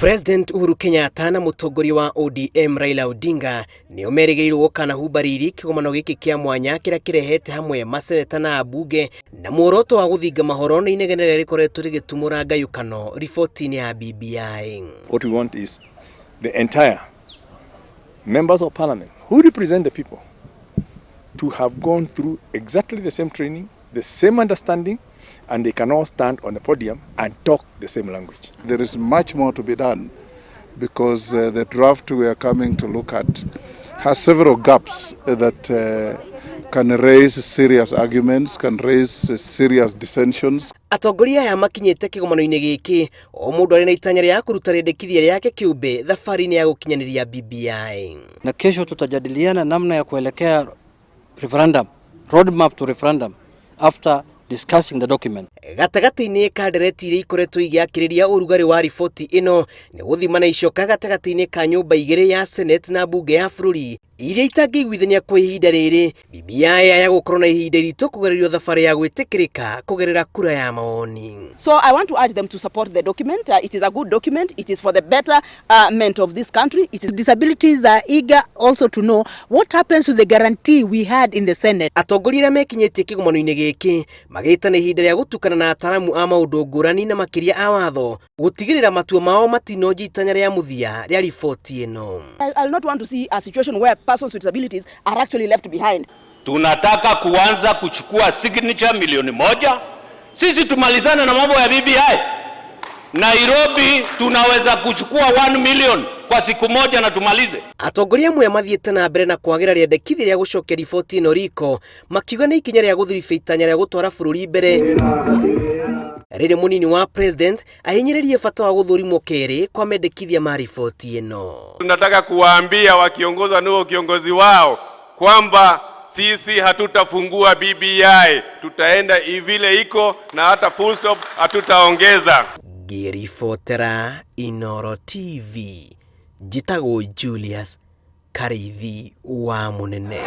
President Uhuru Kenyatta na mũtongoria wa ODM Raila Odinga nĩo merĩgĩrĩirwo gũkanahumba riri kĩgomano gĩkĩ kĩa mwanya kĩrĩa kĩrehete hamwe maseneta na ambunge na muoroto wa gũthinga mahoro nĩ inegene rĩrĩa rĩkoretwo rĩgĩtumũra ngayũkano riboti-inĩ ya BBI. What we want is the entire members of parliament who represent the people to have gone through exactly the same training, the same understanding, and they can all stand on the podium and talk the same language. There is much more to be done because the draft we are coming to look at has several gaps that can raise serious arguments, can raise serious dissensions. Atongoria aya makinyĩte kĩgomano-inĩ gĩkĩ o mũndũ arĩ na itanya rĩa kũruta rĩendekithia rĩake kĩũmbe thabarĩ-inĩ ya gũkinyanĩria BBI. Na kesho tutajadiliana namna ya kuelekea referendum, roadmap to referendum after discussing the document. Gatagatĩ-inĩ ka ndereti iria ikoretwo igĩakĩrĩria ũrugarĩ wa riboti ĩno nĩ gũthimana icoka gatagatĩ-inĩ ka nyũmba igĩrĩ ya Senate na mbunge ya bũrũri iria itangĩiguithania kwa ihinda rĩrĩ. BBI ya gũkorwo na ihinda iritũ kũgererio thabarĩ ya gwĩtĩkĩrĩka kũgerera kura ya mawoni. So I want to urge them to support the document. It is a good document. It is for the betterment of this country. It is Disabilities are eager also to know what happens to the guarantee we had in the Senate. Atongoria arĩa mekinyĩtie kĩgomano-inĩ gĩkĩ magĩtana ihinda rĩa gũtukana na ataramu a maũndũ ngũrani na makĩria a watho gũtigĩrĩra matua mao matinonjia itanya rĩa mũthia rĩa riboti ĩno. I'll not want to see a situation where persons with disabilities are actually left behind. Tunataka kuanza kuchukua signature 1 milioni. Sisi tumalizane na mambo ya BBI. Nairobi tunaweza kuchukua 1 million kwa siku moja na tumalize. Atongoria amwe mathiĩte na mbere na kwagĩra rĩendekithia rĩa gũcokia riboti ĩno riko, makiuga nĩ ikinya rĩa gũthiribia itanya rĩa gũtwara bũrũri mbere, rĩrĩ mũnini wa president ahinyĩrĩrie bata wa gũthũrimwo kerĩ kwa mendekithia ma riboti ĩno. Tunataka kuwaambia wakiongozwa na kiongozi wao kwamba sisi hatutafungua BBI, tutaenda vile iko na hata full stop hatutaongeza. Ngĩribotera Inoro TV, njĩtagwo Julius Karithi wa Mũnene.